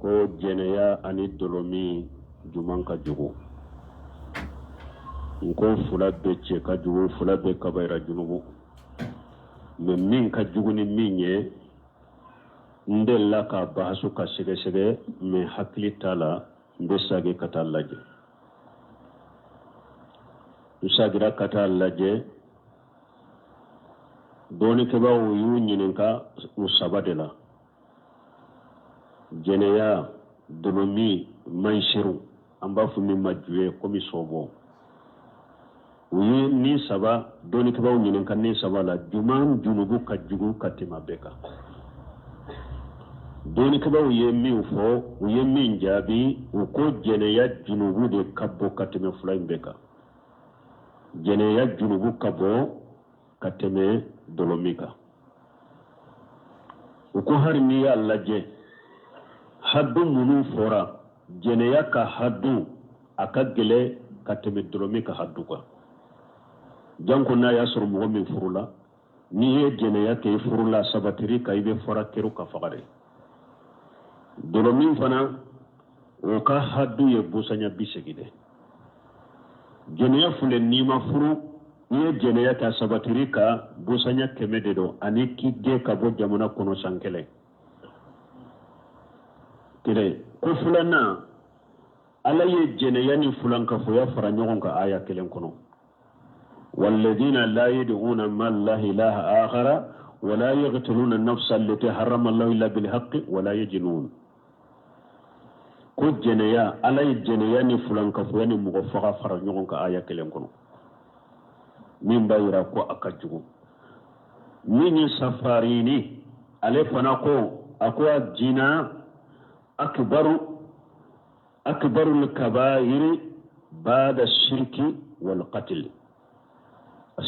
Ko jɛnɛya ani dɔlɔmin juman ka jugu? N ko fila bɛɛ cɛ ka jugu, fila bɛɛ kabayira junubu, mais min ka jugu ni min ye, n delila k'a bahasu ka sɛgɛsɛgɛ, mais hakili t'a la. N bɛ sagi ka taa lajɛ. N sagira ka taa lajɛ, dɔɔnikɛbaaw y'u ɲininka u saba de la: jɛnɛya, dɔlɔmin, mayisiru, an b'a fɔ min ma juye, komi sɔbɔ. U ye nin saba dɔɔnikɛbaaw ɲininka nin saba la, juman junubu ka jugu ka tɛmɛ bɛɛ kan? Dɔɔnikɛbaaw ye min fɔ, u ye min jaabi, u ko jɛnɛya junubu de ka bon ka tɛmɛ fila in bɛɛ kan. Jɛnɛya junubu ka bon ka tɛmɛ dɔlɔmin kan. U ko hali n'i y'a lajɛ, hadu minnu fɔra, jɛnɛya ka hadu a ka gɛlɛn ka tɛmɛ dɔlɔmin ka hadu kan, janko n'a y'a sɔrɔ mɔgɔ min furula. N'i ye jɛnɛya kɛ i furula, sabatiri kan i bɛ fara kɛrɛ ka faga de. Dɔlɔmin fana, o ka hadu ye busanya 80 de. Jɛnɛya filɛ, n'i ma furu, n'i ye jɛnɛya kɛ, sabatiri kan busanya 100 de don, ani k'i gɛn ka bɔ jamana kɔnɔ san kelen kelen. Ko filanan, Ala ye jɛnɛya ni fulankafoya fara ɲɔgɔn kan aya kelen kɔnɔ: walladina la yad'una ma allahi ilaha akhara wala yaqtuluna nafsa allati harrama allahu illa bilhaqqi wala yajnun. Ko jɛnɛya, Ala ye jɛnɛya ni fulankafoya ni mɔgɔ faga fara ɲɔgɔn kan aya kelen kɔnɔ, min b'a yira ko a ka jugu. Min ye Safarini, ale fana ko, a ko a jina akbaru akbarul kabairi bada shirki wal qatl.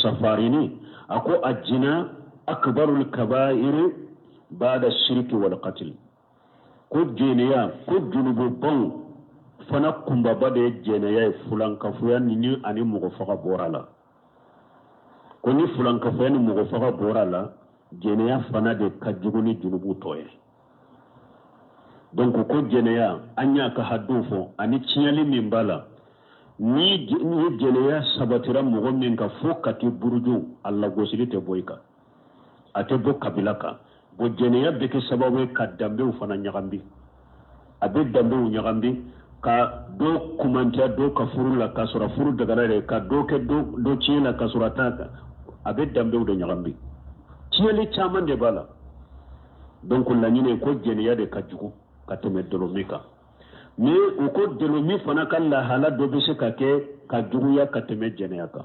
Safarini a ko a jina akbarul kabairi bada shirki wal qatl, ko jɛnɛya, ko junububaw fana kunbaba de ye jɛnɛya ye, fulankafoya ni ani mɔgɔ faga bɔra la. Ko ni fulankafoya ni mɔgɔ faga bɔra la, jɛnɛya fana de ka jugu ni junubu tɔ ye. Donc ko jɛnɛya, an y'a ka hadu fɔ ani tiɲɛli min b'a la. Ni jɛnɛya sabatira mɔgɔ min kan fo ka t'i buruju, a lagosili tɛ bɔ i kan, a tɛ bɔ kabila kan. Bon, jɛnɛya bɛ kɛ sababu ye ka danbew fana ɲagambi, a bɛ danbew ɲagambi, ka dɔ kumantiya dɔ ka furu la k'a sɔrɔ furu dagara yɛrɛ, ka dɔ kɛ dɔ tiɲɛ la k'a sɔrɔ a t'a kan. A bɛ danbew de ɲagambi, tiɲɛli caman de b'a la. Donc laɲini ko jɛnɛya de ka jugu ka tɛmɛ dɔlɔmin kan. Mais u ko dɔlɔmin fana ka lahala dɔ bɛ se ka kɛ ka juguya ka tɛmɛ jɛnɛya kan.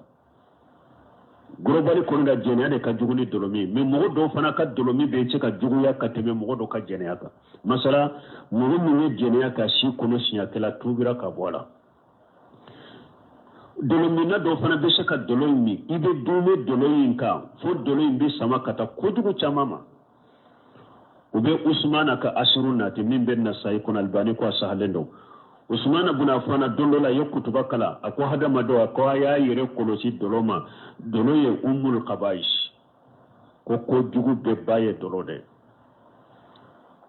Global kɔni ka jɛnɛya de ka jugu ni dɔlɔmin, mais mɔgɔ dɔw fana ka dɔlɔmin bɛ se ka juguya ka tɛmɛ mɔgɔ dɔw ka jɛnɛya kan. Masala, mɔgɔ min ye jɛnɛya ka si kɔnɔ siɲɛ kelen, tuubira ka bɔ a la. Dɔlɔminna dɔw fana bɛ se ka dɔlɔ in min, i bɛ duumɛ dɔlɔ in kan fo dɔlɔ in bɛ sama ka taa kojugu caman ma. U bɛ Usumana ka asiru nati min bɛ Nasayi kɔnɔ, Albani ko a sahalen don. Usumana buna Afana, don dɔ la, a ye kutuba kalan, a ko hadamadenw, a ko a y'a yɛrɛ kɔlɔsi dɔlɔ ma, dɔlɔ ye umul kabais, ko kojugu bɛɛ ba ye dɔlɔ de.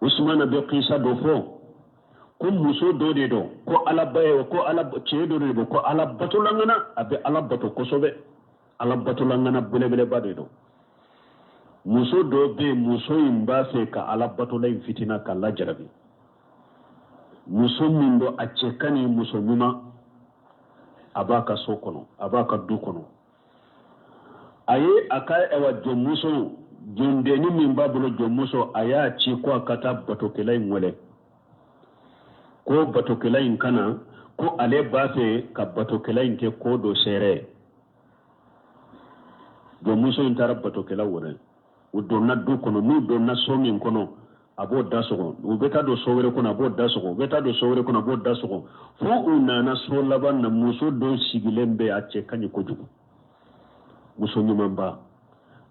Usumana bɛ kisa dɔ fɔ ko muso dɔ de don, ko ala ba ye, ko ala cɛ dɔ de don, ko ala batolangana, a bɛ ala bato kosɛbɛ, ala batolangana belebeleba de don. Muso dɔ bɛ yen, muso in b'a fɛ ka ala batola in fitina, ka lajarabi. Muso min don, a cɛ ka ɲi, muso ɲuman, a b'a ka so kɔnɔ, a b'a ka du kɔnɔ. A ye a ka ɛwà jɔnmuso, jɔndenni min b'a bolo, jɔnmuso, a y'a ci ko a ka taa batokɛla in wele, ko batokɛla in ka na, ko ale b'a fɛ ka batokɛla in kɛ ko dɔ seere ye. Jɔnmuso in taara batokɛla wele. U donna du kɔnɔ. N'u donna so min kɔnɔ, a b'o da sɔgɔ. U bɛ taa don so wɛrɛ kɔnɔ, a b'o da sɔgɔ. U bɛ taa don so wɛrɛ kɔnɔ, a b'o da sɔgɔ, fo u nana so laban na. Muso dɔ sigilen bɛ, a cɛ ka ɲi kojugu, muso ɲumanba.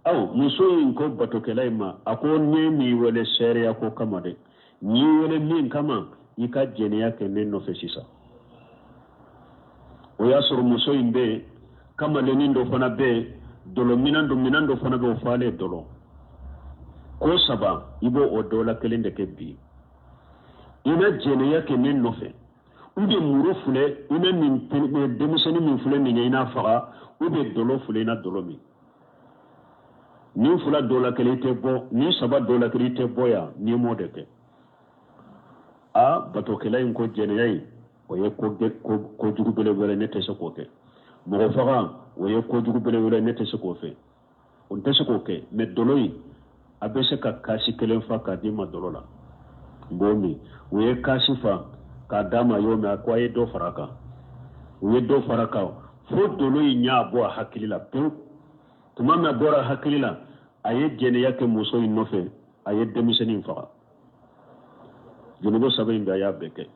Aw muso in ko batokɛla in ma, a ko ne m'i wele seereya ko kama dɛ, n y'i wele min kama, i ka jɛnɛya kɛ ne nɔfɛ sisan. O y'a sɔrɔ muso in bɛ yen, kamalennin dɔ fana bɛ yen, dɔlɔ minan dɔ minan dɔ fana bɛ, o falen dɔlɔ. Ko saba, i b'o o dɔ la kelen de kɛ bi. I na jɛnɛya kɛ ne nɔfɛ, ou bien muru filɛ, i na nin denmisɛnnin min filɛ nin ye, i n'a faga, ou bien dɔlɔ filɛ, i na dɔlɔ min. Nin fila dɔ la kelen i tɛ bɔ, nin saba dɔ la kelen i tɛ bɔ yan n'i m'o de kɛ. A batokɛla in ko jɛnɛya in, o ye kojugu belebele, ne tɛ se k'o kɛ. Mɔgɔ faga, o ye kojugu belebele, ne tɛ se k'o fɛ, o tɛ se k'o kɛ. Mais dɔlɔ in, a bɛ se ka kasi kelen fa k'a di ma dɔlɔ la, n b'o min. U ye kasi fa k'a d'a ma y'o min, a ko a ye dɔ fara a kan. U ye dɔ fara a kan fo dɔlɔ in y'a bɔ a hakili la pewu. Tuma min a bɔra a hakili la, a ye jɛnɛya kɛ muso in nɔfɛ, a ye denmisɛnnin faga. Junubu saba in bɛɛ, a y'a bɛɛ kɛ.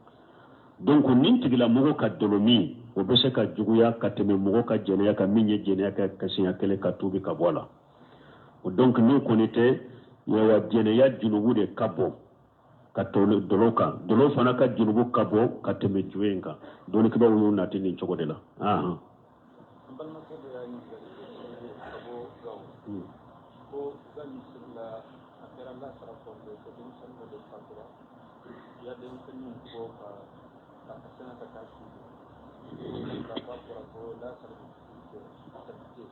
Donc nin tigilamɔgɔ ka dɔlɔ min, o bɛ se ka juguya ka tɛmɛ mɔgɔ ka jɛnɛya kan, min ye jɛnɛya kɛ ka siɲɛ kelen ka tuubi ka bɔ a la. Donc n'o kɔni tɛ, yawa, jɛnɛya junubu de ka bon ka tɛmɛ dɔlɔ kan, dɔlɔ fana ka junubu ka bon ka tɛmɛ juwe in kan. Dɔnnikɛbaaw y'u nati nin cogo de la. Ahan. N balimakɛ dɔ y'a ɲininkali kɛ ka bɔ Gawo, ko u ka misiri la, a kɛra lasara kɔfɛ, ko denmisɛnnin dɔ de fatura, u ya denmisɛnninw bɔ ka ka sɛnɛ ka taa su don, k'a fɔra ko lasara bɛ fitiri kɛ, sali tɛ.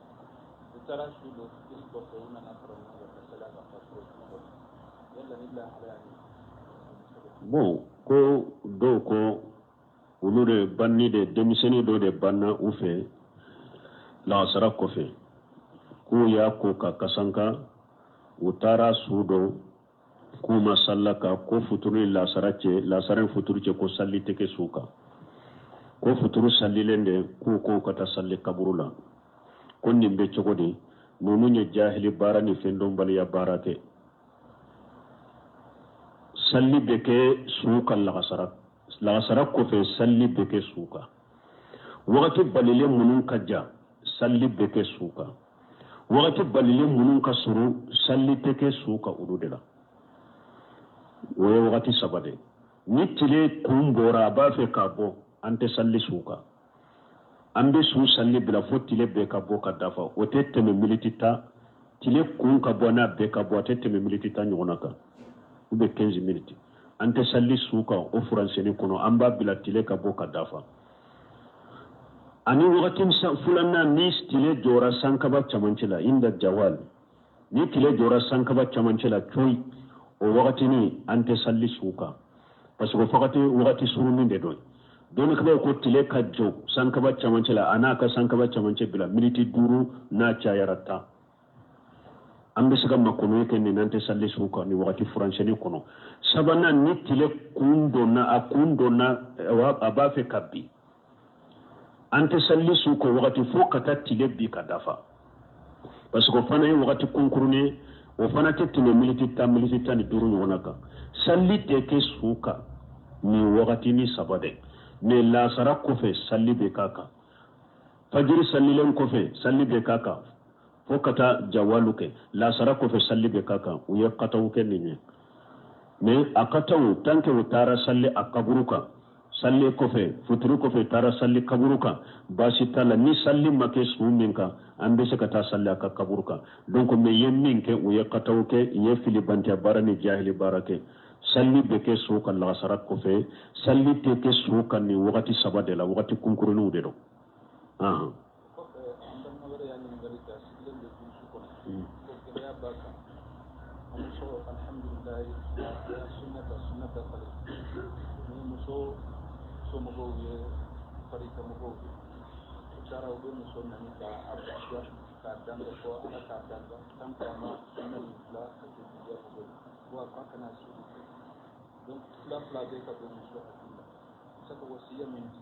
U taara su don, fitiri kɔfɛ u nana fara ɲɔgɔn kan ka sali a ka fatura kɔnɔ. Yala ni lahalaya ni? Bon, ko dɔw ko olu de banni de, denmisɛnnin dɔ de banna u fɛ lagasara kɔfɛ, k'u y'a ko ka kasanka, u taara su don, k'u ma salla kan, ko futuru ni lasara cɛ, lasara ni futuru cɛ, ko salli tɛ kɛ su kan, ko futuru sallilen de, k'u ko ka taa salli kaburu la. Ko nin bɛ cogo di? Ninnu ye jahili baara ni fɛndɔnbaliya baara kɛ. Salli bɛ kɛ su kan lagasara, lagasara kɔfɛ salli bɛ kɛ su kan. Wagati balilen minnu ka jan, salli bɛ kɛ su kan. Wagati balilen minnu ka surun, salli tɛ kɛ su kan olu de la. O ye wagati saba de. Ni tile kun bɔra, a b'a fɛ k'a bɔ, an tɛ salli su kan. An bɛ su salli bila fo tile bɛɛ ka bɔ ka dafa. O tɛ tɛmɛ miniti 10. Tile kun ka bɔ n'a bɛɛ ka bɔ, a tɛ tɛmɛ miniti 10 ɲɔgɔnna kan, ou bien 15 minutes. An tɛ salli su kan o furancɛni kɔnɔ, an b'a bila tile ka bɔ ka dafa. Ani wagati filanan, ni tile jɔra sankaba camancɛ la, inda jawal, ni tile jɔra sankaba camancɛ la coyi, o wagatini an tɛ salli su kan, parce que wagati surunin de don. Dɔnnikɛlaw ko tile ka jɔ sankaba camancɛ la, a n'a ka sankaba camancɛ bila miniti 5, n'a cayara 10, an bɛ se ka makɔnɔ kɛ nin, an tɛ salli su kan ni wagati furancɛni kɔnɔ. Sabanan, ni tile kun donna, a kun donna, a b'a fɛ ka bin, an tɛ salli su kan wagati fo ka taa tile bin ka dafa, parce que o fana ye wagati kunkurunin ye, o fana tɛ tɛmɛ miniti 10, miniti 15 ɲɔgɔnna kan. Salli tɛ kɛ su kan nin wagati ni saba dɛ. Mais lasara kɔfɛ, salli bɛ k'a kan. Fajiri sallilen kɔfɛ, salli bɛ k'a kan fo ka taa jawalu kɛ. Lasara kɔfɛ, salli bɛ k'a kan. U ye kataw kɛ nin ye, mais a kataw, tant que u taara salli a kaburu kan, salli kɔfɛ, futuru kɔfɛ, taara salli kaburu kan, baasi t'a la. Ni salli ma kɛ su min kan, an bɛ se ka taa salli a ka kaburu kan. Donc mais ye min kɛ, u ye kataw kɛ, u ye filibantiya baara ni jahili baara kɛ. Salli bɛ kɛ su kan lagasara kɔfɛ, salli tɛ kɛ su kan nin wagati saba de la, wagati kunkuruninw de don. Kɔfɛ, an balima wɛrɛ y'a ɲininkali kɛ, a sigilen bɛ burusu kɔnɔ, ko gɛlɛya b'a kan. A muso, alhamdulilayi, a y'a sunna ta, sunna dafalen, ni muso somɔgɔw ye farika mɔgɔw ye. U taara, u bɛ muso nani k'a buruja k'a danga, ko Ala k'a danga tant que a ma sunna nin bila ka kɛ bidiya mɔgɔ ye, wa k'a kana sigi. Donc fila fila bɛ ka don muso hakili la. Se ka wasiya min di,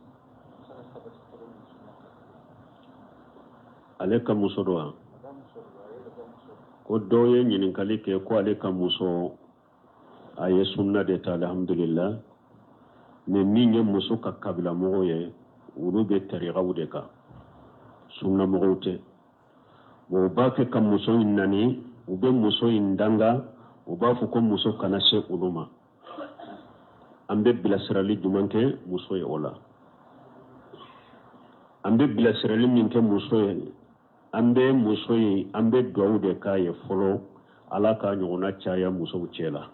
se ka sabati cogo min sunna kan? Ale ka muso don wa? A ka muso don, a yɛrɛ ka muso don. Ko dɔw ye ɲininkali kɛ ko ale ka muso, a ye sunna de ta, alhamdulillah, mais min ye muso ka kabila mɔgɔw ye, olu bɛ tariqaw de kan, sunna mɔgɔw tɛ. Bon, u b'a fɛ ka muso in nani, u bɛ muso in danga, u b'a fɔ ko muso kana se olu ma. An bɛ bilasirali jumɛn kɛ muso ye o la? An bɛ bilasirali min kɛ muso ye, an bɛ muso ye, an bɛ duwawu de k'a ye fɔlɔ, Ala k'a ɲɔgɔnna caya musow cɛ la.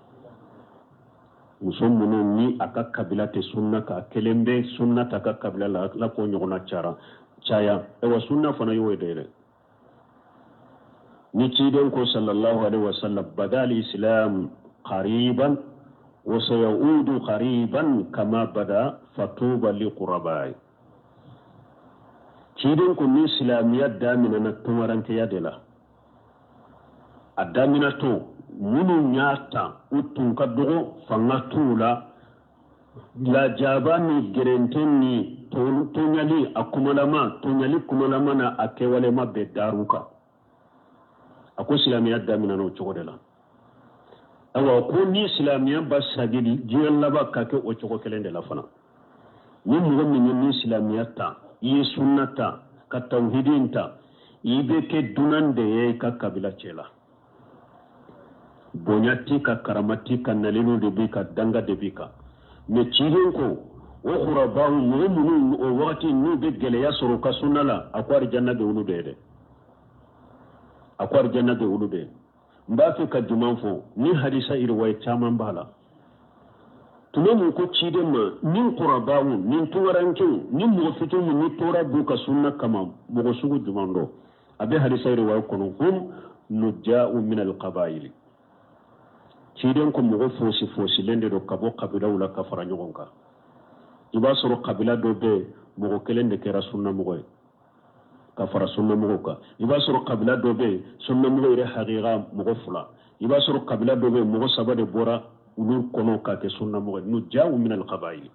Muso minnu ni a ka kabila tɛ sunna kan, a kelen bɛ sunna ta ka kabila la, Ala k'o ɲɔgɔnna cara caya. Ayiwa, sunna fana y'o ye dɛ. Ni ciden ko sallallahu alaihi wasallam, bada al-islam qariban wa sayaudu qariban kama bada fatuba li qurabai. Ciden ko ni silamɛya daminɛna tungarankeya de la, a daminɛtɔ minnu y'a ta u tun ka dɔgɔ, fanga t'u la, lajaba ni gɛrɛntɛ ni tɔɲali, a kumalama tɔɲali kumalama na a kɛwalema bɛɛ dar'u kan. A ko silamɛya daminɛna o cogo de la. Ayiwa, ko ni silamɛya ba sagi diɲɛ laban ka kɛ o cogo kelen de la fana. Ni mɔgɔ min ye ni silamɛya ta, i ye sunna ta ka tawhidi ta, i bɛ kɛ dunan de ye i ka kabila cɛ la. Bonya t'i kan, karama t'i kan, nalinu de b'i kan, danga de b'i kan. Mais ciden ko o kurabaw, mɔgɔ minnu o wagati n'u bɛ gɛlɛya sɔrɔ u ka sunna la, a ko arijanna bɛ olu de ye dɛ. A ko arijanna bɛ olu de ye. N b'a fɛ ka juman fɔ ni hadisa iriwaye caman b'a la. Tuma min ko ciden ma, ni kurabaw ni tungarankew ni mɔgɔ fitinin ni tɔɔrɔ b'u ka sunna kama, mɔgɔ sugu juman dɔ a bɛ hadisa iriwaye kɔnɔ, hum nuja'u min alqabaili. Ciden ko mɔgɔ fosi fosilen de don ka bɔ kabilaw la ka fara ɲɔgɔn kan. I b'a sɔrɔ kabila dɔ bɛ yen, mɔgɔ kelen de kɛra sunnamɔgɔ ye ka fara sunnamɔgɔw kan. I b'a sɔrɔ kabila dɔ bɛ yen, sunnamɔgɔ yɛrɛ hakika mɔgɔ fila. I b'a sɔrɔ kabila dɔ bɛ yen, mɔgɔ saba de bɔra olu kɔnɔ ka kɛ sunnamɔgɔ ye. Nuja'u min alqabaili,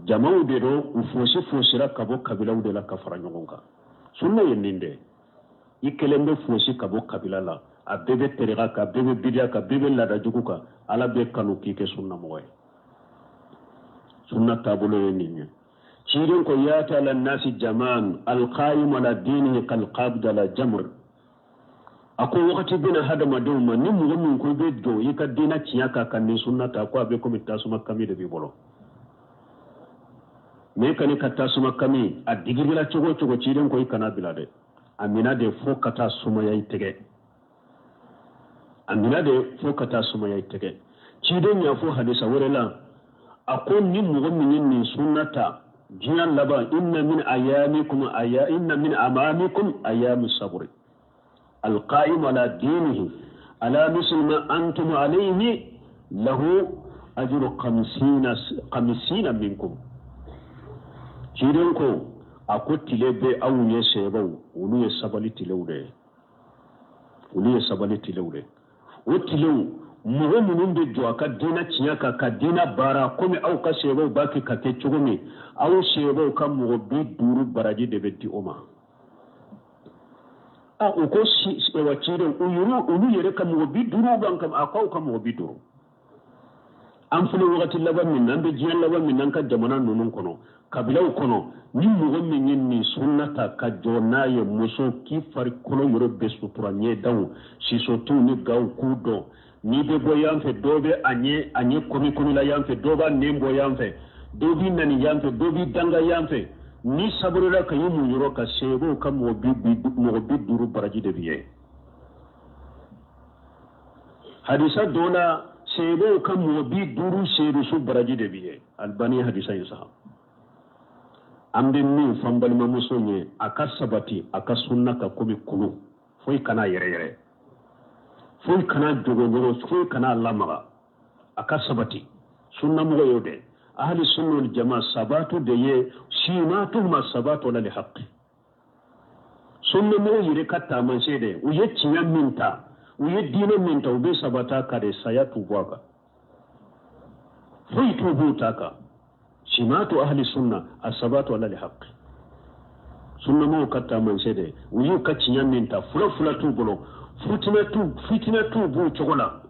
jamaw de don, u fosi fosira ka bɔ kabilaw de la ka fara ɲɔgɔn kan. Sunna ye nin de, i kelen bɛ fosi ka bɔ kabila la, a bɛɛ bɛ tariqa kan, a bɛɛ bɛ bidiya kan, a bɛɛ bɛ laada jugu kan, Ala bɛ kanu k'i kɛ sunnamɔgɔ ye. Sunna taabolo ye nin ye. Ciden ko yata ala nasi jaman alqaim ala dinihi kalqabd ala jamr. A ko wagati bɛna hadamadenw ma, ni mɔgɔ min ko i bɛ jɔ i ka diinɛ tiɲɛ kan ka nin sunna ta, ko a bɛ komi tasuma kami de b'i bolo. Mais kani ka tasuma kami a digirila cogo o cogo, ciden ko i kana bila dɛ, a mina de fo ka taa sumaya i tɛgɛ, a mina de fo ka taa sumaya i tɛgɛ. Ciden y'a fɔ hadisa wɛrɛ la, a ko ni mɔgɔ min ye nin sunna ta diɲɛ laban, inna min ayamikum aya inna min amamikum ayamu sabri alqaim ala dinihi ala misli ma antum alayhi lahu ajru khamsina minkum. Ciden ko a ko tile bɛ aw ɲɛ sɛbɛw, olu ye sabali tilew de ye, olu ye sabali tilew de ye. O tilew mɔgɔ minnu bɛ jɔ a ka diinɛ tiɲɛ kan ka diinɛ baara komi aw ka sɛbɛw b'a kɛ ka kɛ cogo min, aw sɛbɛw ka mɔgɔ 50 baraji de bɛ di o ma. A u ko wa ciden olu yɛrɛ ka mɔgɔ 50 b'an kan, a ko aw ka mɔgɔ 50. An filɛ wagati laban min na, an bɛ diɲɛ laban min na, an ka jamana ninnu kɔnɔ, kabilaw kɔnɔ, ni mɔgɔ min ye nin sunna ta ka jɔ n'a ye, muso k'i farikolo yɔrɔ bɛɛ sutura, ɲɛdaw sisotiw ni gaw k'u dɔn. N'i bɛ bɔ yan fɛ, dɔw bɛ a ɲɛ komi komi la yan fɛ, dɔw b'a nɛn bɔ yan fɛ, dɔw b'i nani yan fɛ, dɔw b'i danga yan fɛ. Ni saburula ka i mun yɔrɔ ka se, i b'o ka mɔgɔ 50 baraji de b'i ye. Hadisa dɔ la, seerew ka mɔgɔ 50 seeresu baraji de b'i ye. Albani hadisa in sa. An bɛ min fɔ an balimamuso ye, a ka sabati a ka sunna ka komi kulu, foyi kana yɛrɛ yɛrɛ, foyi kana jogojogo, foyi kana lamaga, a ka sabati. Sunnamɔgɔ y'o de. Ahli sunna wal jama sabatu de ye, simatuhuma sabatu ala lihaqi. Sunnamɔgɔ yɛrɛ ka taamasiyɛn de, u ye tiɲɛ min ta, u ye diinɛ min ta, u bɛ sabata ka de, saya t'u bɔ a kan, foyi t'u b'u ta kan. Simatu ahli sunna asabatu ala lihaqi. Sunnamɔgɔw ka taamasiyɛn de, u y'u ka tiɲɛ min ta, fula fula t'u bolo, fitinɛ t'u b'u cogo la.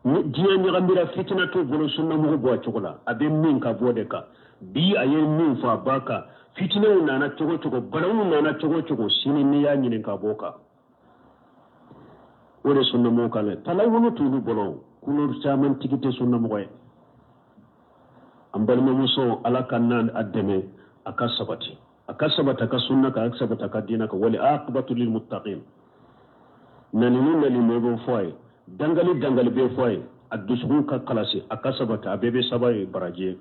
Diɲɛ ɲagamira, fitinɛ t'u bolo, sunnamɔgɔ bɔ a cogo la, a bɛ min ka bɔ de kan. Bi a ye min fɔ a b'a kan, fitinɛw nana cogo cogo, balawu nana cogo cogo, sini n'i y'a ɲininka a b'o kan. O de sunnamɔgɔw kan dɛ, talawolo t'olu bolo, couleur caman tigi tɛ sunnamɔgɔ ye. An balimamuso, Ala ka n'a dɛmɛ a ka sabati, a ka sabati a ka sunna kan, a ka sabati a ka diinɛ kan. Wali aqibatu lil muttaqin. Naninu nali bɛ fɔ a ye, dangali dangali bɛ fɔ a ye. A dusukun ka kalasi, a ka sabati, a bɛɛ bɛ saba ye baraji ye.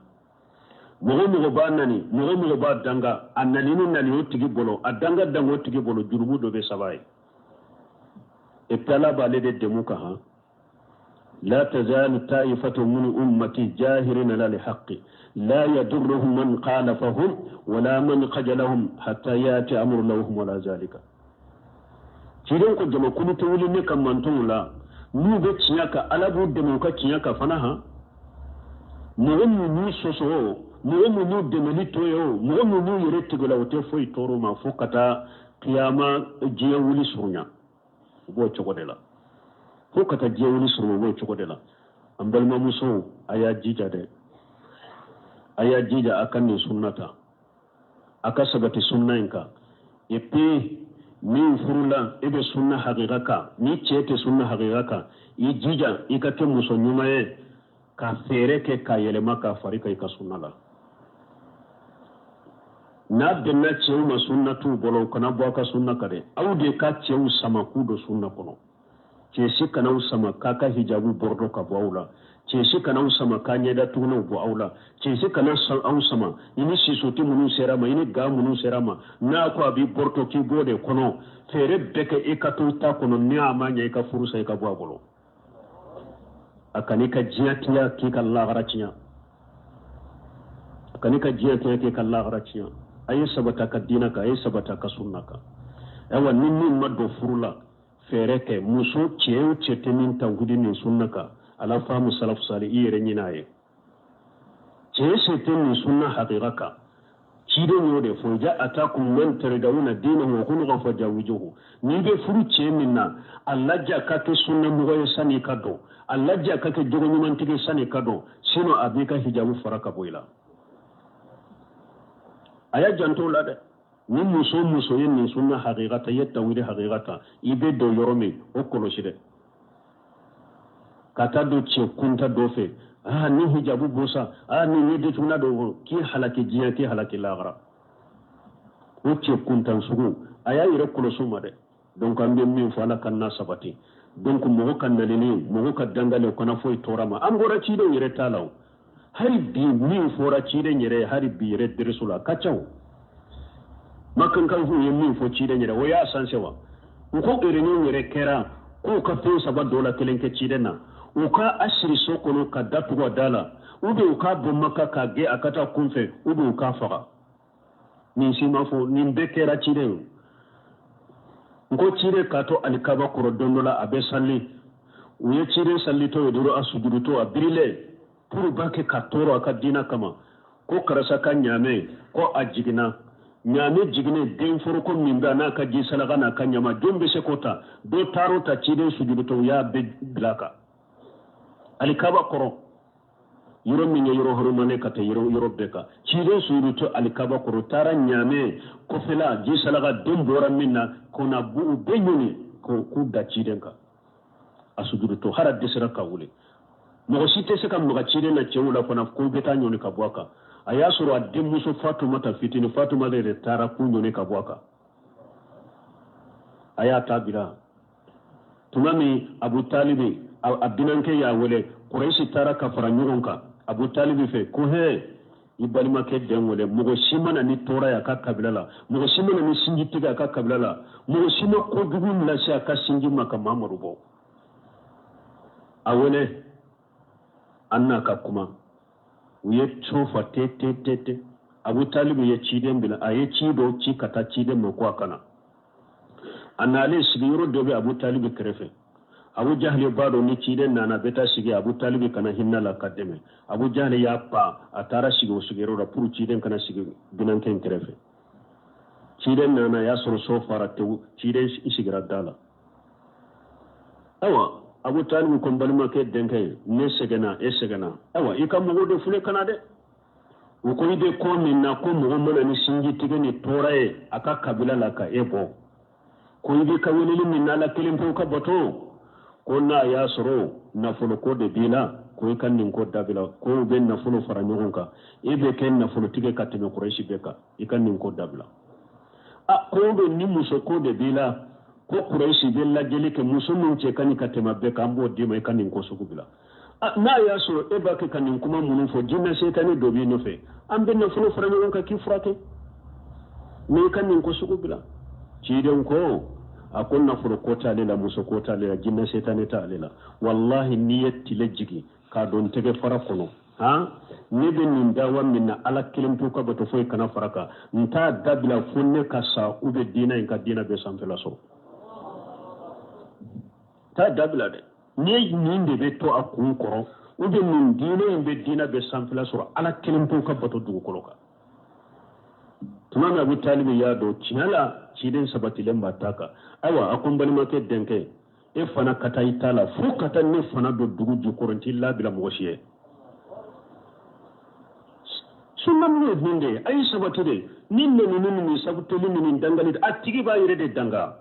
Mɔgɔ mɔgɔ b'a nani, mɔgɔ mɔgɔ b'a danga, a nani ni nani o tigi bolo, a danga danga o tigi bolo, jurumu dɔ bɛ saba ye. Et puis Ala b'ale de dɛmɛ kan han. La tazalu ta'ifatu min ummati jahirina ala al-haqqi la yadurruhum man khalafahum wala man khajalahum hatta yati amru lahum wala zalika. Ciden ko jamakulu tɛ wuli ne ka mantonw la n'u bɛ tiɲɛ kan, Ala b'u dɛmɛ u ka tiɲɛ kan fana han. Mɔgɔ min b'u sɔsɔ o, mɔgɔ min b'u dɛmɛli to ye o, mɔgɔ min b'u yɛrɛ tigɛ la, o tɛ foyi tɔɔrɔ ma fo ka taa kiyama diɲɛ wuli surunya. U b'o cogo de la fo ka taa diɲɛ wuli surunya, u b'o cogo de la. An balimamusow, a y'a jija dɛ, a y'a jija a ka nin sunna ta, a ka sabati sunna in kan. Et puis min furula, e bɛ sunna hakika kan, ni cɛ tɛ sunna hakika kan, i jija i ka kɛ muso ɲuman ye ka feere kɛ k'a yɛlɛma k'a fari kan i ka sunna la. N'a bɛnna cɛw ma sunna t'u bolo, u kana bɔ a ka sunna kan dɛ. Aw de ka cɛw sama k'u don sunna kɔnɔ. Cɛ si kana aw sama k'a ka hijabu bɔrɔdɔ ka bɔ aw la. Cɛ si kana aw sama k'a ɲɛda tugunɛw bɔ aw la. Cɛ si kana aw sama i ni sisoti minnu sera ma, i ni ga minnu sera ma, n'a ko a b'i bɔrɔtɔ k'i b'o de kɔnɔ. Feere bɛɛ kɛ i ka to i ta kɔnɔ, ni a ma ɲɛ i ka furu sa, i ka bɔ a bolo. A kan'i ka diɲɛ tiɲɛ k'i ka lahara tiɲɛ. A kan'i ka diɲɛ tiɲɛ k'i ka lahara tiɲɛ. A ye sabata ka diinɛ kan, a ye sabata ka sunna kan. Ayiwa, ni min ma don furu la, fɛɛrɛ kɛ muso cɛ o cɛ tɛ min tawhidi nin sunna kan, ala faamu salafu sali, i yɛrɛ ɲin'a ye. Cɛ se tɛ nin sunna hakika kan. Ciden y'o de fɔ, ja atakum man tardawna dinahu wa khuluquhu fajawijuhu. N'i bɛ furu cɛ min na, a lajɛ ka kɛ sunna mɔgɔ ye sanni ka don, a lajɛ ka kɛ jogo ɲumantigi sanni ka don, sinon a b'i ka hijabu fara ka bɔ i la. A y'a janto o la dɛ. Ni muso muso ye nin sunna hakika ta, i ye tawhidi hakika ta, i bɛ don yɔrɔ min, o kɔlɔsi dɛ. Ka taa don cɛ kunta dɔ fɛ, aa ni hijabu bɔ sa, aa ni ɲɛ datugulan dɔ bɔ, k'i halaki diɲɛ, k'i halaki lahara. O cɛ kuntan sugu, a y'a yɛrɛ kɔlɔsi o ma dɛ. Donc an bɛ min fɔ, Ala ka na sabati. Donc mɔgɔ ka nalini, mɔgɔ ka dangali, o kana foyi tɔɔrɔ ma. An bɔra cidenw yɛrɛ ta la o. Hali bi min fɔra ciden yɛrɛ ye, hali bi yɛrɛ dereso la, a ka ca o. Makankaw ye min fɔ ciden yɛrɛ, o y'a sanse wa? U ko réunion yɛrɛ kɛra k'u ka fɛn saba dɔ la kelen kɛ ciden na. U ka a siri so kɔnɔ ka datugu a da la, ou bien u k'a bɔ Maka k'a gɛn a ka taa kunfɛ, ou bien u k'a faga. Nin si ma fɔ, nin bɛɛ kɛra ciden ye. N ko ciden k'a to alikaba kɔrɔ don dɔ la, a bɛ sali. U ye ciden salitɔ ye dɔrɔn, a sujudutɔ, a birilen pour b'a kɛ ka tɔɔrɔ a ka diinɛ kama. Ko karisa ka ɲaamɛ, ko a jiginna. Ɲaamɛ jiginnen, den foroko min bɛ a n'a ka ji salaka n'a ka ɲama, jɔn bɛ se k'o ta? Dɔ taar'o ta ciden sujudutɔ, u y'a bɛɛ bila a kan alikaba kɔrɔ, yɔrɔ min ye yɔrɔ hɔrɔnmalen ka tɛ yɔrɔ bɛɛ kan. Ciden sujudutɔ alikaba kɔrɔ, taara ɲaamɛ kɔfɛla ji salaka den bɔra min na, k'o na u bɛɛ ɲɔni k'u da ciden kan a sujudutɔ, hali a dɛsɛra ka wuli. Mɔgɔ si tɛ se ka maga ciden na cɛw la fana k'u bɛ taa ɲɔni ka bɔ a kan. A y'a sɔrɔ a denmuso Fatumata fitinin, Fatumata de taara k'u ɲɔni ka bɔ a kan. A y'a ta bila tuma min, Abu Talibi a binankɛ y'a wele. Kurɛsi taara ka fara ɲɔgɔn kan Abu Talibi fɛ ko hɛ, i balimakɛ den wele. Mɔgɔ si ma na ni tɔɔrɔ ye a ka kabila la, mɔgɔ si ma na ni sinji tigɛ a ka kabila la, mɔgɔ si ma kojugu lase a ka sinji ma ka Mamadu bɔ. A wele, an n'a ka kuma. U ye so fa te te te te. Abu Talibi ye ciden bila, a ye ci dɔ ci ka taa ciden ma ko a kana. A nalen, sigiyɔrɔ dɔ bɛ Abu Talibi kɛrɛfɛ. Abu Jahali b'a dɔn ni ciden nana, a bɛ taa sigi Abu Talibi kana hinɛ la ka dɛmɛ. Abu Jahali y'a pan, a taara sigi o sigiyɔrɔ la pour ciden kana sigi binankɛ in kɛrɛfɛ. Ciden nana, a y'a sɔrɔ so fara tewu, ciden sigira da la. Ayiwa, Abu Talibi ko n balimakɛ denkɛ ye, ne sɛgɛnna, e sɛgɛnna, ayiwa i ka mɔgɔw de filɛ ka na dɛ. U ko i bɛ ko min na, ko mɔgɔ mana ni sinji tigɛ ni tɔɔrɔ ye a ka kabila la ka e bɔ, ko i bɛ ka weleli min na Ala kelen pewu ka bato, ko n'a y'a sɔrɔ nafolo ko de b'i la, ko i ka nin ko dabila, ko u bɛ nafolo fara ɲɔgɔn kan, e bɛ kɛ nafolotigi ka tɛmɛ Kurɛsi bɛɛ kan, i ka nin ko dabila. A ko bɛ ni muso ko de b'i la, Ko Kurayisi bɛ lajɛli kɛ, muso min cɛ ka ɲi ka tɛmɛ bɛɛ kan, an b'o d'i ma, i ka nin ko sugu bila. N'a y'a sɔrɔ e b'a kɛ ka nin kuma minnu fɔ, jinɛ setani dɔ b'i nɔfɛ, an bɛ nafolo fara ɲɔgɔn kan k'i furakɛ, mais i ka nin ko sugu bila. Ciden ko, a ko nafolo ko t'ale la, muso ko t'ale la, jinɛ setani t'ale la. Walahi, n'i ye tile jigin k'a don tɛgɛ fara kɔnɔ, han, ne bɛ nin dawa min na, Ala kelen pewu ka bato, foyi kana fara kan, n t'a dabila fo ne ka sa, ou bien diinɛ in ka diinɛ bɛ sanfɛla sɔrɔ. T'a dabila dɛ. Ni nin de bɛ to a kun kɔrɔ, ou bien nin diinɛ in bɛ diinɛ bɛ sanfɛla sɔrɔ, Ala kelen pewu ka bato dugukolo kan. Tuma min Abu Talibi y'a dɔn tiɲɛ la ciden sabatilen b'a ta kan, ayiwa, a ko n balimakɛ denkɛ, e fana ka taa i ta la fo ka taa ne fana don dugu jukɔrɔ, n t'i labila mɔgɔ si ye. Sunna min ye nin de ye, a ye sabati de. Ni nɛnini ni nin sabuteli ni nin dangali, a tigi b'a yɛrɛ de danga.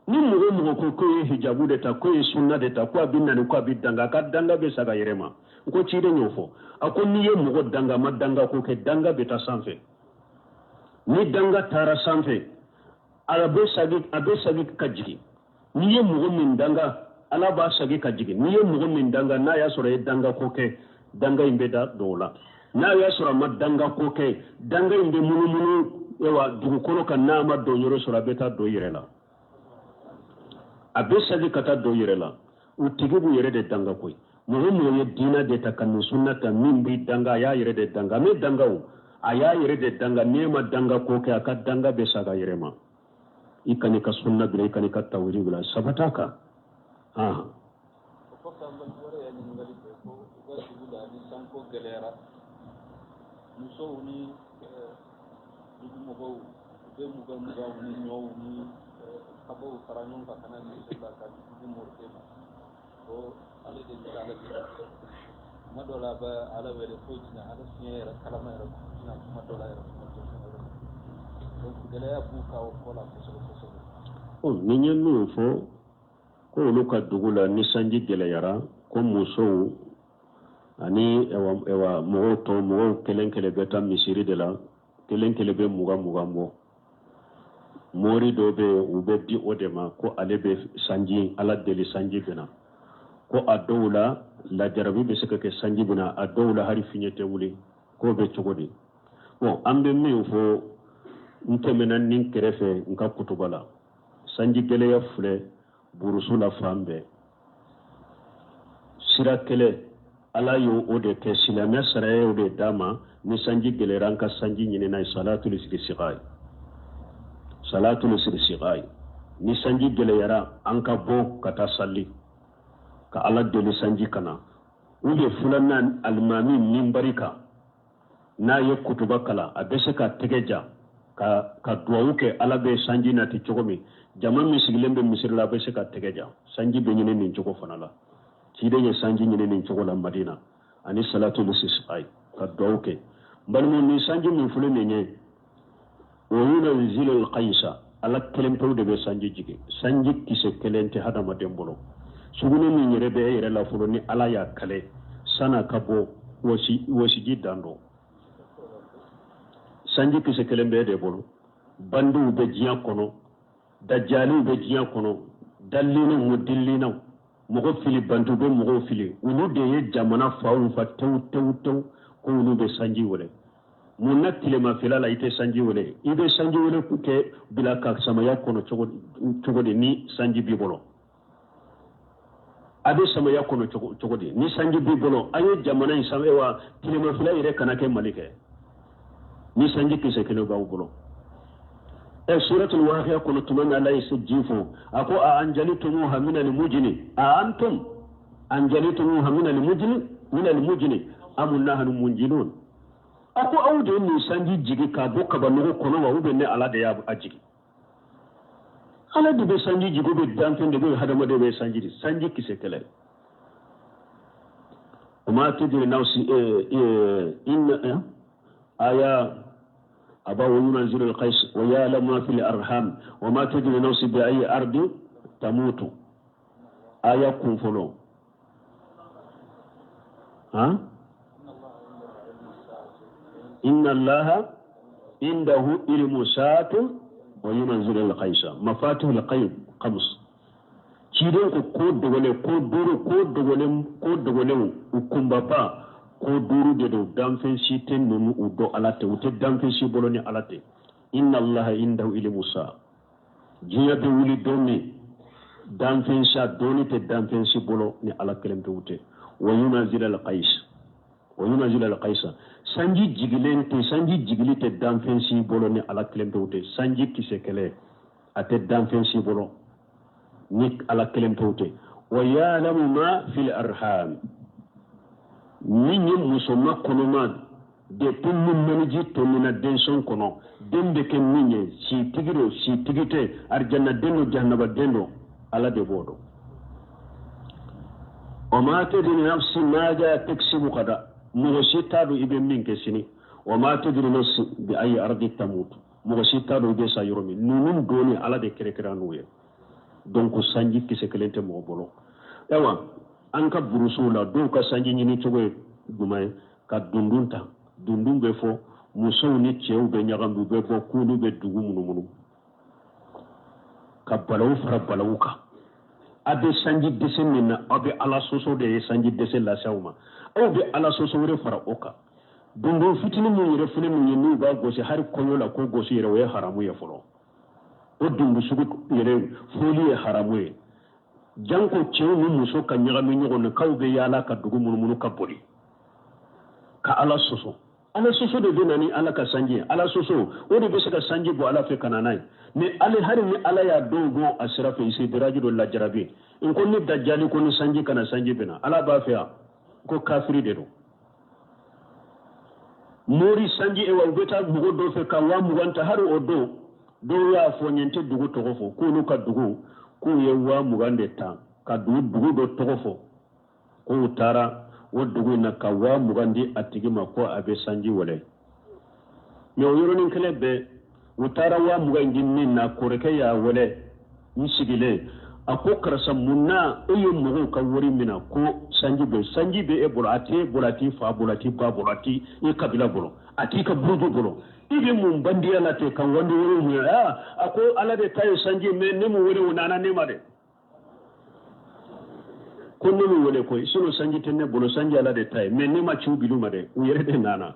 Ni mɔgɔ o mɔgɔ ko k'o ye hijabu de ta, k'o ye sunna de ta, ko a bɛ nani, ko a bɛ danga, a ka danga bɛ saga yɛrɛ ma. N ko ciden y'o fɔ, a ko n'i ye mɔgɔ danga, ma danga ko kɛ, danga bɛ taa sanfɛ. Ni danga taara sanfɛ, a bɛ sagi, a bɛ sagi ka jigin. N'i ye mɔgɔ min danga, Ala b'a sagi ka jigin. N'i ye mɔgɔ min danga, n'a y'a sɔrɔ i ye danga ko kɛ, danga in bɛ da dɔw la. N'a y'a sɔrɔ a ma danga ko kɛ, danga in bɛ munumunu ewa dugukolo kan, n'a ma don yɔrɔ sɔrɔ, a bɛ taa don yɛrɛ la, a bɛ sagi ka taa don yɛrɛ la. U tigi b'u yɛrɛ de danga koyi. Mɔgɔ mɔgɔ ye diinɛ de ta ka nin sunna ta, min b'i danga, a y'a yɛrɛ de danga. A bɛ danga o, a y'a yɛrɛ de danga. N'e ma danga ko kɛ, a ka danga bɛ saga yɛrɛ ma. I kan'i ka sunna bila, i kan'i ka tawhidi bila, sabata kan. O kɔfɛ, an balima wɛrɛ y'a ɲininkali kɛ ko u ka dugu la, ni sanko gɛlɛyara, musow ni dugu mɔgɔw, u bɛ mugan muganw ni ɲɔw ni kabaw fara ɲɔgɔn kan ka na misiri la ka di morikɛ ma, ko ale de bɛ Ala deli. Kuma dɔ la, a bɛ Ala wele, foyi tɛna, ala fiɲɛ yɛrɛ kalama yɛrɛ tɛna, kuma dɔ la yɛrɛ, kuma tɛ fɛn wɛrɛ. Donc gɛlɛya b'u ka o ko la kosɛbɛ kosɛbɛ. Ni n ye min fɔ, ko olu ka dugu la, ni sanji gɛlɛyara, ko musow ani ewa mɔgɔw tɔ, mɔgɔw kelen kelen bɛ taa misiri de la, kelen kelen bɛ mugan mugan bɔ. Mori dɔ bɛ yen, u bɛ di o de ma, ko ale bɛ sanji Ala deli, sanji bɛ na. Ko a dɔw la, lajarabi bɛ se ka kɛ, sanji bɛ na, a dɔw la hali fiɲɛ tɛ wuli. K'o bɛ cogo di? Bon, an bɛ min fɔ, n tɛmɛna nin kɛrɛfɛ n ka kutuba la, sanji gɛlɛya filɛ burusu la fan bɛɛ. Sira kelen, Ala y'o o de kɛ, silamɛ sariya y'o de d'a ma. Ni sanji gɛlɛyara, an ka sanji ɲini n'a ye, salatul istisqa, salatul istisqa. Ni sanji gɛlɛyara, an ka bɔ ka taa sali ka Ala deli sanji kana. U bɛ filanan, alimami minbari kan, n'a ye kutuba kalan, a bɛ se ka tɛgɛ ja ka duwawu kɛ, Ala bɛ sanji nati cogo min. Jama min sigilen bɛ misiri la, a bɛ se ka tɛgɛ ja, sanji bɛ ɲini nin cogo fana la. Ciden ye sanji ɲini nin cogo la Madina, ani salatul istisqa, ka duwawu kɛ. N balimaw, nin sanji min filɛ nin ye, wa yunazzilu alqaisa, Ala kelen pewu de bɛ sanji jigin. Sanji kisɛ kelen tɛ hadamaden bolo. Sugunɛ min yɛrɛ bɛ e yɛrɛ la fɔlɔ, ni Ala y'a kale san'a ka bɔ, wɔsiji dan dɔn. Sanji kisɛ kelen bɛ e de bolo. Bandiw bɛ diɲɛ kɔnɔ, dajaliw bɛ diɲɛ kɔnɔ, dalinaw ni dilinaw, mɔgɔ fili bantu bɛ mɔgɔw fili, olu de ye jamana faw fa tewu tewu tewu, ko olu bɛ sanji wele. Mun na tilemafɛla la i tɛ sanji wele? I bɛ sanji wele kɛ bila ka samaya kɔnɔ cogo di ni sanji b'i bolo? A bɛ samaya kɔnɔ cogo di ni sanji b'i bolo? A ye jamana in san wa tilemafɛla yɛrɛ kana kɛ Mali kɛ ni sanji kisɛ kelen b'aw bolo. Ɛ, suratul waqiya kɔnɔ, tuma min Ala ye se ji fɔ, a ko a anjalitumuha min almujni, a antum anjalitumuha min almujni, min almujni am nahnu munjilun. A ko aw de ye nin sanji jigi k'a bɔ kabanɔgɔ kɔnɔ wa, ou bien ne Ala de y'a jigi? Ala de bɛ sanji jigi, bɛ danfɛn de bɛ hadamaden bɛ sanji di, sanji kisɛ kɛlɛ. O ma tadri nafsi inna aya aba wa yunazzilu alqais wa ya'lamu ma fil arham wa ma tadri nafsi bi ayi ardi tamutu. Aya kun fɔlɔ, han, inna Allaha indahu ilmu sa'atin wa yunazzilu alqaisa mafatihul ghaib. khams. Ciden ko ko dogolen ko duuru, ko dogolen, ko dogolenw u kunbaba ko duuru de don, danfɛn si tɛ ninnu u dɔn Ala tɛ, u tɛ danfɛn si bolo ni Ala tɛ. Inna Allaha indahu ilmu saa. Diɲɛ bɛ wuli don min, danfɛn si a dɔnni tɛ danfɛn si bolo ni Ala kelen pewu tɛ. Wa yunazil al-qais, wa yunazil al-qaisa. Sanji jigilen tɛ, sanji jigili tɛ danfɛn si bolo ni Ala kelen pewu tɛ. Sanji kisɛ kelen a tɛ danfɛn si bolo ni Ala kelen pewu tɛ. Wa ya'lamu ma fil arham, min ye musoma kɔnɔma depuis ni maniji tɔnina denson kɔnɔ, den bɛ kɛ min ye, sitigi don sitigi tɛ, arijanna den don jahanaba den don, Ala de b'o dɔn. Wa ma tadri nafsi maza taksibu gada, mɔgɔ si t'a dɔn i bɛ min kɛ sini. Wa ma tadri nafsi bi ayi ardi tamut, mɔgɔ si t'a dɔn i bɛ sa yɔrɔ min. Ninnu donni Ala de kɛrɛkɛrɛ n'u ye. Donc sanji kisɛ kelen tɛ mɔgɔ bolo. Ayiwa, an ka burusuw la, dɔw ka sanji ɲini cogo ye jumɛn ye? Ka dundun ta. Dundun bɛ fɔ musow ni cɛw bɛ ɲagami, u bɛ bɔ k'olu bɛ dugu munumunu ka balawu fara balawu kan. A bɛ sanji dɛsɛ min na, aw bɛ Ala sɔsɔ de ye sanji dɛsɛ lase aw ma, aw bɛ Ala sɔsɔ wɛrɛ fara o kan. Dundun fitinin min yɛrɛ filɛ min ye, n'u b'a gosi hali kɔɲɔ la k'o gosi yɛrɛ, o ye haramu ye fɔlɔ. O dundun sugu yɛrɛ foli ye haramu ye. Janko cɛw ni muso ka ɲagami ɲɔgɔn na, k'aw bɛ yaala ka dugu munumunu ka boli ka Ala sɔsɔ. Ala sɔsɔ de bɛ na ni Ala ka sanji ye. Ala sɔsɔ o de bɛ se ka sanji bɔ Ala fɛ ka na n'a ye. Ni ale hali ni Ala y'a dɔw bɔ a sira fɛ, isidiraji dɔ lajarabi n ko ni dajali ko ni sanji kana sanji bɛ na, Ala b'a fɛ yan ko kafiri de don. Mori sanji ewa u bɛ taa mɔgɔ dɔ fɛ ka 20,000 ta, hali o don dɔw y'a fɔ n ye, n tɛ dugu tɔgɔ fɔ, k'olu ka dugu k'u ye 20,000 de ta ka dugu dɔ tɔgɔ fɔ, k'u taara o dugu in na ka 20,000 di a tigi ma ko a bɛ sanji wɛlɛ. Mɛ o yɔrɔnin kelen bɛɛ u taara 20,000 di min na, kɔrɔkɛ y'a wele n sigilen, a ko karisa mun na e ye mɔgɔw ka wari minɛ ko sanji bɛ, sanji bɛ e bolo, a t'e bolo, a t'i fa bolo, a t'i ba bolo, a t'i kabila bolo, a t'i ka buruju bolo, i bɛ mun bandiya la ten ka wari wari mun ye? A ko Ala de ta ye sanji, mɛ ne mu wele o nana ne ma dɛ, ko ne mu wele koyi, sinon sanji tɛ ne bolo, sanji Ala de ta ye, mɛ ne ma ciw bil'u ma dɛ, u yɛrɛ de nana.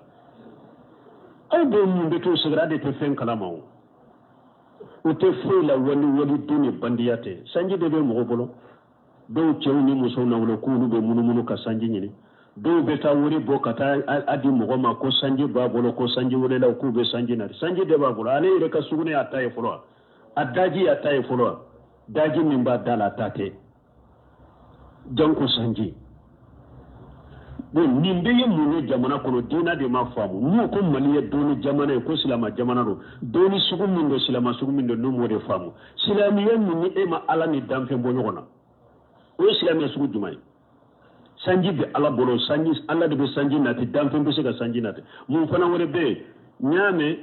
Aw bɛ mun bɛ t'o sɛgɛrɛ, de tɛ fɛn kalama o, u tɛ foyi la, wali wali don ni bandiya tɛ. Sanji de bɛ mɔgɔ bolo, dɔw cɛw ni musow na wele k'olu bɛ munumunu ka sanji ɲini, dɔw bɛ taa wari bɔ ka taa a di mɔgɔ ma ko sanji b'a bolo, ko sanji welelaw k'u bɛ sanji na, sanji de b'a bolo, ale yɛrɛ ka sugunɛ y'a ta ye fɔlɔ, a daji y'a ta ye fɔlɔ, daji min b'a da la a ta tɛ, janko sanji. Bon, nin bɛɛ ye mun ye jamana kɔnɔ? Diinɛ de ma faamu. N'u ko Mali ye dɔnni jamana ye, ko silama jamana don, dɔnni sugu min don, silama sugu min don, n'u m'o de faamu. Silamɛya min ni e ma Ala ni danfɛn bɔ ɲɔgɔn na, o ye silamɛya sugu jumɛn ye? Sanji bɛ Ala bolo, sanji Ala de bɛ sanji nati, danfɛn bɛ se ka sanji nati. Mun fana wɛrɛ bɛ yen, n y'a mɛn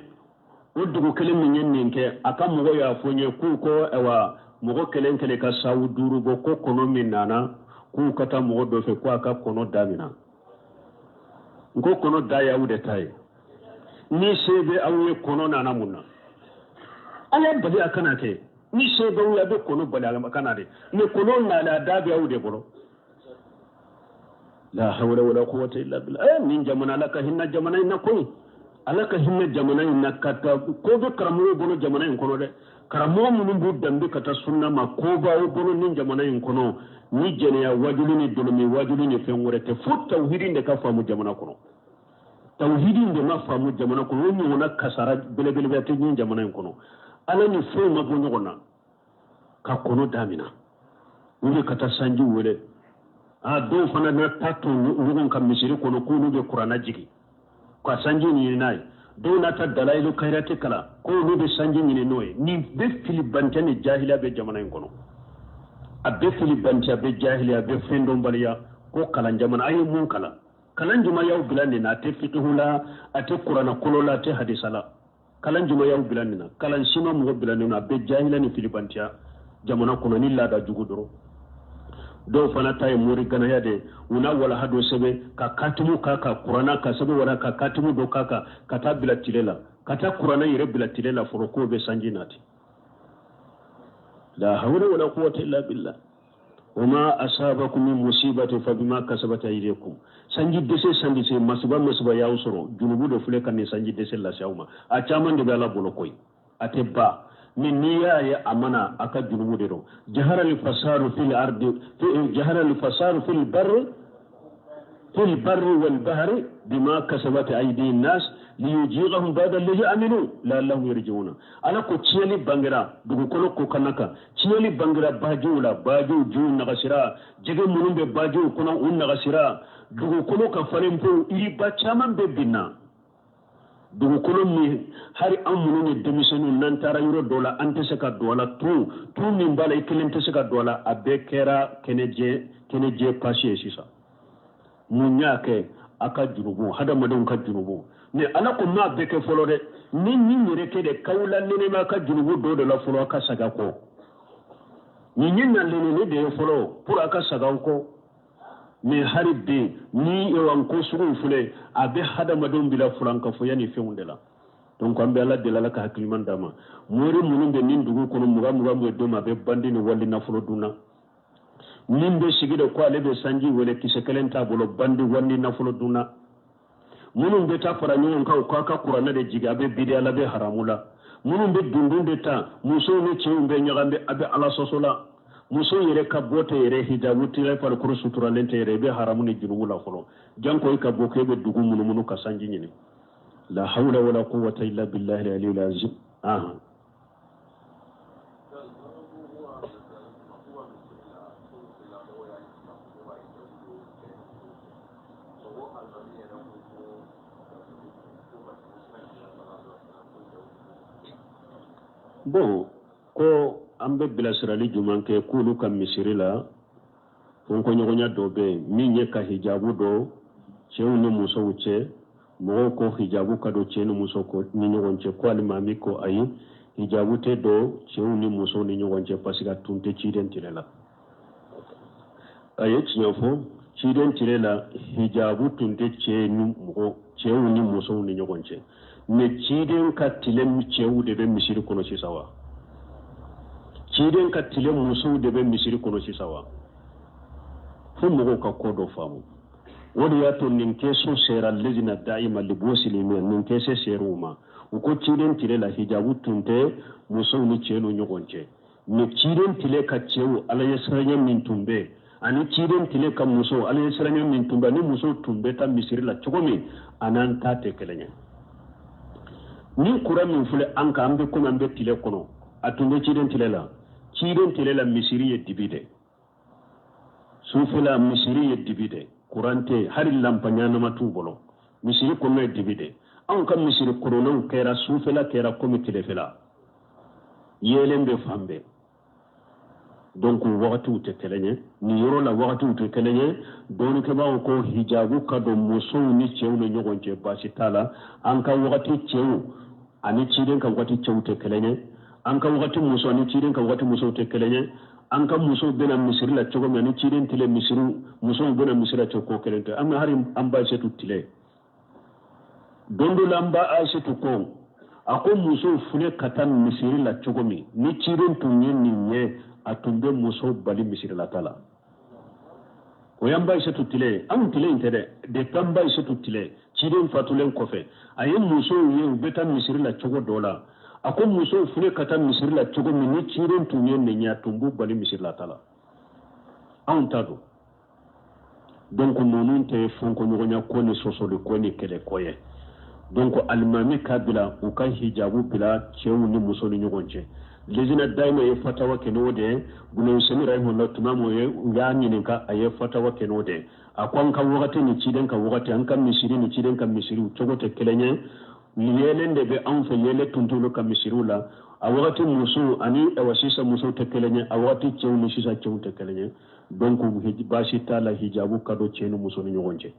o dugu kelen min ye nin kɛ, a ka mɔgɔ y'a fɔ n ye k'u ko ayiwa mɔgɔ kelen kelen ka sawu 5 bɔ, ko kɔnɔ min nana k'u ka taa mɔgɔ dɔ fɛ ko a ka kɔnɔ da minɛ. N ko kɔnɔ da y'aw de ta ye, ni se bɛ aw ye kɔnɔ nana mun na? A y'a bali a kana kɛ, ni se bɛ aw ye a bɛ kɔnɔ bali a kana de, ni kɔnɔ nana a da bɛ aw de bolo. La hawla wala quwwata illa billah. Nin jamana Ala ka hinɛ jamana in na koyi, Ala ka hinɛ jamana in na ka taa ko bɛ karamɔgɔw bolo jamana in kɔnɔ dɛ, karamɔgɔ minnu b'u danbe ka taa sunna ma, ko b'aw bolo nin jamana in kɔnɔ, ni jɛnɛya wajuli ni dolomi wajuli ni fɛn wɛrɛ tɛ, fo tawhidi de ka faamu jamana kɔnɔ. Tawhidi de ma faamu jamana kɔnɔ, o ɲɔgɔnna kasara belebeleba tɛ ɲin jamana in kɔnɔ. Ala ni foyi ma bɔ ɲɔgɔn na ka kɔnɔ damina, u bɛ ka taa sanji wele. A dɔw fana na taa to ɲɔgɔn ka misiri kɔnɔ k'olu bɛ kuranna jigin ka sanji ɲini n'a ye, dɔw n'a ta dalayilu kayirati kalan k'olu bɛ sanji ɲini n'o ye. Nin bɛ fili bantɛ ni jahiliya bɛ jamana in kɔnɔ, a bɛ fili bantɛ, a bɛ jahiliya, a bɛ fɛn dɔnbaliya. Ko kalan jamana, a ye mun kalan? Kalan jumɛn y'aw bila nin na? A tɛ fikihu la, a tɛ kuranna kolo la, a tɛ hadisa la. Kalan jumɛn y'aw bila nin na? Kalan si ma mɔgɔ bila nin na, a bɛ jahiliya ni filibantiya jamana kɔnɔ ni laada jugu dɔrɔn. Dɔw fana ta ye mori ganaya de ye, u n'a walaha dɔ sɛbɛn ka katimu k'a kan, kuranna ka sɛbɛn wala ka katimu dɔ k'a kan ka taa bila tile la, ka taa kuranna yɛrɛ bila tile la fɔlɔ k'o bɛ sanji nati. La hawla wala quwwata illa billah. Wama asabakum min musibati fa bima kasabat aydikum. Sanji dɛsɛ, sanji dɛsɛ, masiba masiba y'aw sɔrɔ, junubu de filɛ ka nin sanji dɛsɛ lase aw ma. A caman de bɛ Ala bolo koyi, a tɛ ba ni n'i y'a ye a mana a ka junubu de don. Jahara al fasadu fil ardi, jahara al fasadu fil barri fil barri wal bahri bima kasabat aydi nas liyujiqahum ba'da allazi amilu la'allahum yarji'una. Ala ko tiɲɛli bangera dugukolo ko kana kan, tiɲɛli bangera bajiw la, bajiw jiw nagasira, jɛgɛ minnu bɛ bajiw kɔnɔ u nagasira, dugukolo ka falen pewu, yiriba caman bɛ binna. Dugukolo min hali an minnu ye denmisɛnninw n'an taara yɔrɔ dɔ la an tɛ se ka don a la, tun min b'a la i kelen tɛ se ka don a la, a bɛɛ kɛra kɛnɛjɛ pasi ye sisan. Mun y'a kɛ? A ka jurumu, hadamadenw ka jurumu. Ni Ala ko m'a bɛɛ kɛ fɔlɔ dɛ, ni nin yɛrɛ kɛ de k'aw la nɛnɛ b'a ka jurumu dɔ de la fɔlɔ, a ka saga kɔ. Nin ye na nɛnɛ de ye fɔlɔ pour a ka saga kɔ. Mais hali bi ni ewan ko suguw filɛ, a bɛ hadamadenw bila furankafoya ni fɛnw de la. Donc an bɛ Ala deli, Ala ka hakiliman d'a ma. Mori minnu bɛ nin dugu kɔnɔ mugan mugan bɛ d'o ma, a bɛ bandi ni wali nafolo dun na. Min bɛ sigi de ko ale bɛ sanji wele, kisɛ kelen t'a bolo, bandi wali nafolo dun na. Minnu bɛ taa fara ɲɔgɔn kan u k'a ka kuranɛ de jigin, a bɛ bidiya la, a bɛ haramu la. Minnu bɛ dundun de ta, musow ni cɛw bɛ ɲagami, a bɛ Ala sɔsɔ la. Muso yɛrɛ ka bɔ tɛ yɛrɛ hijabu tɛ, farikolo suturalen tɛ yɛrɛ, i bɛ haramu ni jurumu la fɔlɔ. Janko i ka bɔ k'e bɛ dugu munumunu ka sanji ɲini. La hawla wala quwwata illa billahi al-aliyyil azim. Ahan. Bon, ko an bɛ bilasirali jumɛn kɛ k'olu ka misiri la, fɔnkɔɲɔgɔnya dɔ bɛ yen min ye ka hijabu don cɛw ni musow cɛ. Mɔgɔw ko hijabu ka don cɛ ni muso ni ɲɔgɔn cɛ, ko alimami ko ayi, hijabu tɛ don cɛw ni musow ni ɲɔgɔn cɛ parce que a tun tɛ ciden tile la. A ye tiɲɛ fɔ, ciden tile la hijabu tun tɛ cɛw ni musow ni ɲɔgɔn cɛ. Mais ciden ka tile cɛw de bɛ misiri kɔnɔ sisan wa? Ciden ka tile musow de bɛ misiri kɔnɔ sisan wa? Fo mɔgɔw ka ko dɔ faamu. O de y'a to nin kɛso sera lejina da'ima libosilimɛ, nin kɛse sera u ma. U ko ciden tile la hijabu tun tɛ musow ni cɛw ni ɲɔgɔn cɛ. Mais ciden tile ka cɛw Ala ye siranya min tun bɛ, ani ciden tile ka musow Ala ye siranya min tun bɛ, ani musow tun bɛ taa misiri la cogo min, a n'an ta tɛ kelen ye. Ni kura min filɛ an kan, an bɛ komi an bɛ tile kɔnɔ, a tun bɛ ciden tile la. Ciden tile la misiri ye dibi de, sufɛla misiri ye dibi de, kuran tɛ, hali lanpa ɲɛnama t'u bolo, misiri kɔnɔ ye dibi de. Anw ka misiri kɔnɔnaw kɛra sufɛla kɛra komi tilefɛla, yeelen bɛ fan bɛɛ. Donc wagatiw tɛ kelen ye nin yɔrɔ la, wagatiw tɛ kelen ye. Dɔnnikɛbaaw ko hijabu ka don musow ni cɛw ni ɲɔgɔn cɛ, baasi t'a la. An ka wagati cɛw ani ciden ka wagati cɛw tɛ kelen ye, an ka wagati muso ani ciden ka wagati musow tɛ kelen ye. An ka musow bɛna misiri la cogo min ani ciden tile misiri musow bɛna misiri la cogo ko kelen tɛ. An bɛ hali an ba Asetu tile don dɔ la, an ba Asetu ko a ko musow filɛ ka taa misiri la cogo min, ni ciden tun ye nin ye, a tun bɛ musow bali misiri la ta la. O y'an ba Asetu tile ye, anw tile in tɛ dɛ. Depuis an ba Asetu tile, ciden fatulen kɔfɛ, a ye musow ye u bɛ taa misiri la cogo dɔ la. A ko musow filɛ ka taa misiri la cogo min, ni ciden tun ye nin ye, a tun b'u bali misiri la ta la. Anw ta don. Donc ninnu tɛ fɔnkɔɲɔgɔnya ko ni sɔsɔli ko ni kɛlɛ ko ye. Donc alimami ka bila u ka hijabu bila cɛw ni musow ni ɲɔgɔn cɛ. Lejina dayima ye fatawa kɛ n'o de ye. Bulon rahimahullah tuma min ye u y'a ɲininka, a ye fatawa kɛ n'o de ye. A ko an ka wagati ni ciden ka wagati, an ka misiri ni ciden ka misiriw cogo tɛ kelen ye. Yeelen de bɛ anw fɛ, yeelen tun t'olu ka misiriw la. A wagati musow ani awa sisan musow tɛ kelen ye, a wagati cɛw ni sisan cɛw tɛ kelen ye. Donc baasi t'a la, hijabu ka don cɛ ni muso ni ɲɔgɔn cɛ.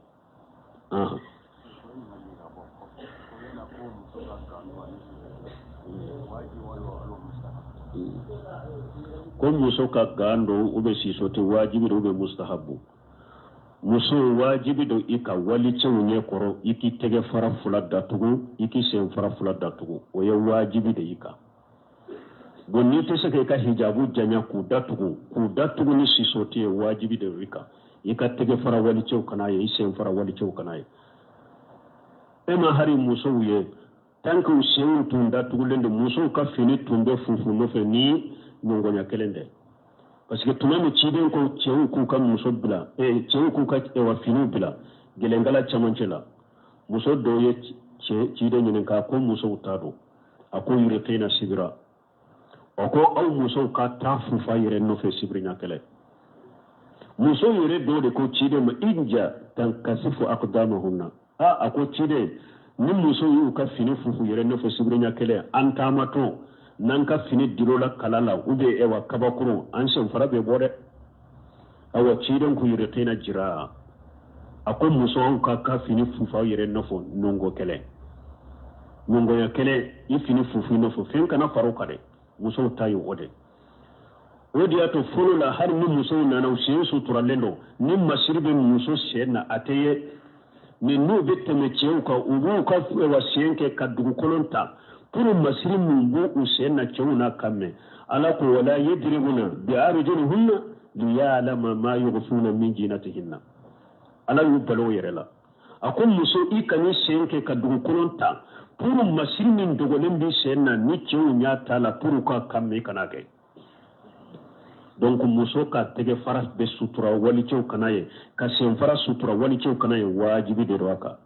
Ko muso ka gan don u bɛ siso tɛ wajibi don, u bɛ mustahabu. Muso wajibi don i ka wali cɛw ɲɛ kɔrɔ, i k'i tɛgɛ fara fila datugu, i k'i sen fara fila datugu, o ye wajibi de i kan. Bon, n'i tɛ se k'i ka hijabu janya k'u datugu, k'u datugu ni sisoti ye, wajibi de i kan i ka tɛgɛ fara walicɛw kana ye, i sen fara walicɛw kana ye. E ma hari musow ye, tant que u senw tun datugulen don, musow ka fini tun bɛ fufu nɔfɛ ni ɲɔgɔnya kelen tɛ. Parce que tuma min ciden ko cɛw k'u ka muso bila, cɛw k'u ka finiw bila gɛlɛnkala camancɛ la, muso dɔw ye ciden ɲininka ko musow ta don. A ko yurqina sibira, a ko aw musow ka taa fufa yɛrɛ nɔfɛ sibiri ɲɛ kɛlɛ. Muso yɛrɛ dɔw de ko ciden ma inja tankasifu aqdamahunna. A ko ciden, ni muso y'u ka fini fufu yɛrɛ nɔfɛ sibiri ɲɛ kɛlɛ, an taamatɔ n'an ka fini dir'o la kala la ou bien ewa kabakuru, an senfara bɛ bɔ dɛ. Awa ciden ko yurqina jira, a ko musow ka fini fufa yɛrɛ nɔfɛ nɔngɔ kɛlɛ, ɲɔngɔnya kɛlɛ, i fini fufu nɔfɛ, fɛn kana far'o kan dɛ. Musow ta ye o de. O de y'a to fɔlɔ la, hali ni musow nana, u sen suturalen don, ni masiri bɛ muso sen na, a tɛ ye. Mais n'u bɛ tɛmɛ cɛw kan, u b'u ka sen kɛ ka dugukolo ta pour masiri min b'u sen na, cɛw n'a kan mɛn. Ala ko wala yadribuna bi arjulihinna liya'lama ma yukhfuna min zinatihinna. Ala y'u balo o yɛrɛ la. A ko muso, i kan'i sen kɛ ka dugukolo ta pour masiri min dogolen b'i sen na, ni cɛw ɲɛ t'a la, pour ka kan mɛn, i kana kɛ. Donc muso ka tɛgɛ fara bɛ sutura walicɛw kana ye, ka sen fara sutura walicɛw kana ye, wajibi de don a kan.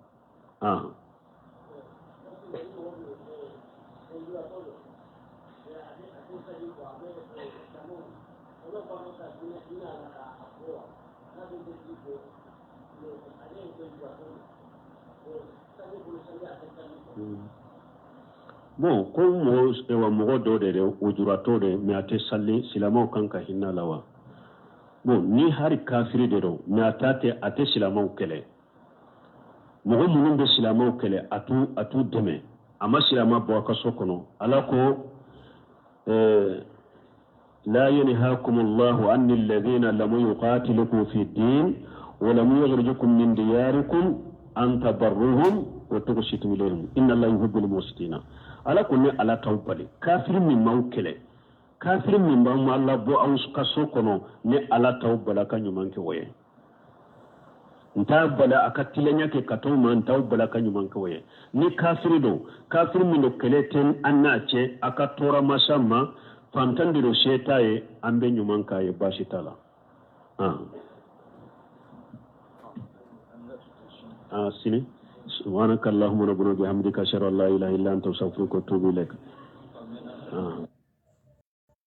Bon, ko mɔgɔ mɔgɔ dɔw de dɛ, ojuratɔ de, mais a tɛ sali, silamɛw kan ka hinɛ la wa? Bon, ni hari kafiri de don, mais a ta tɛ, a tɛ silamɛw kɛlɛ. Mɔgɔ minnu bɛ silamɛw kɛlɛ, a t'u dɛmɛ, a ma silamɛ bɔ a ka so kɔnɔ. Ala ko la yanhakum Allahu anni alladhina lam yuqatilukum fi din wa lam yukhrijukum min diyarikum an tabarruhum wa tuqsitu ilayhim inna Allaha yuhibbul muqsitina. Ala ko ne Ala t'aw bali, kafiri min m'aw kɛlɛ, kafiri min b'aw ma labɔ aw ka so kɔnɔ, ne Ala t'aw bali a ka ɲuman kɛ o ye. N t'a bali a ka tilenya kɛ ka t'aw ma, n t'aw bali a ka ɲuman kɛ o ye. Ni kafiri don, kafiri min don, kɛlɛ tɛ an n'a cɛ, a ka tɔɔrɔ masa ma, fantan de don, se t'a ye, an bɛ ɲuman k'a ye, baasi t'a la. Sini subhanaka allahumma rabbana bihamdika ashhadu an la ilaha illa anta astaghfiruka wa atubu ilaik.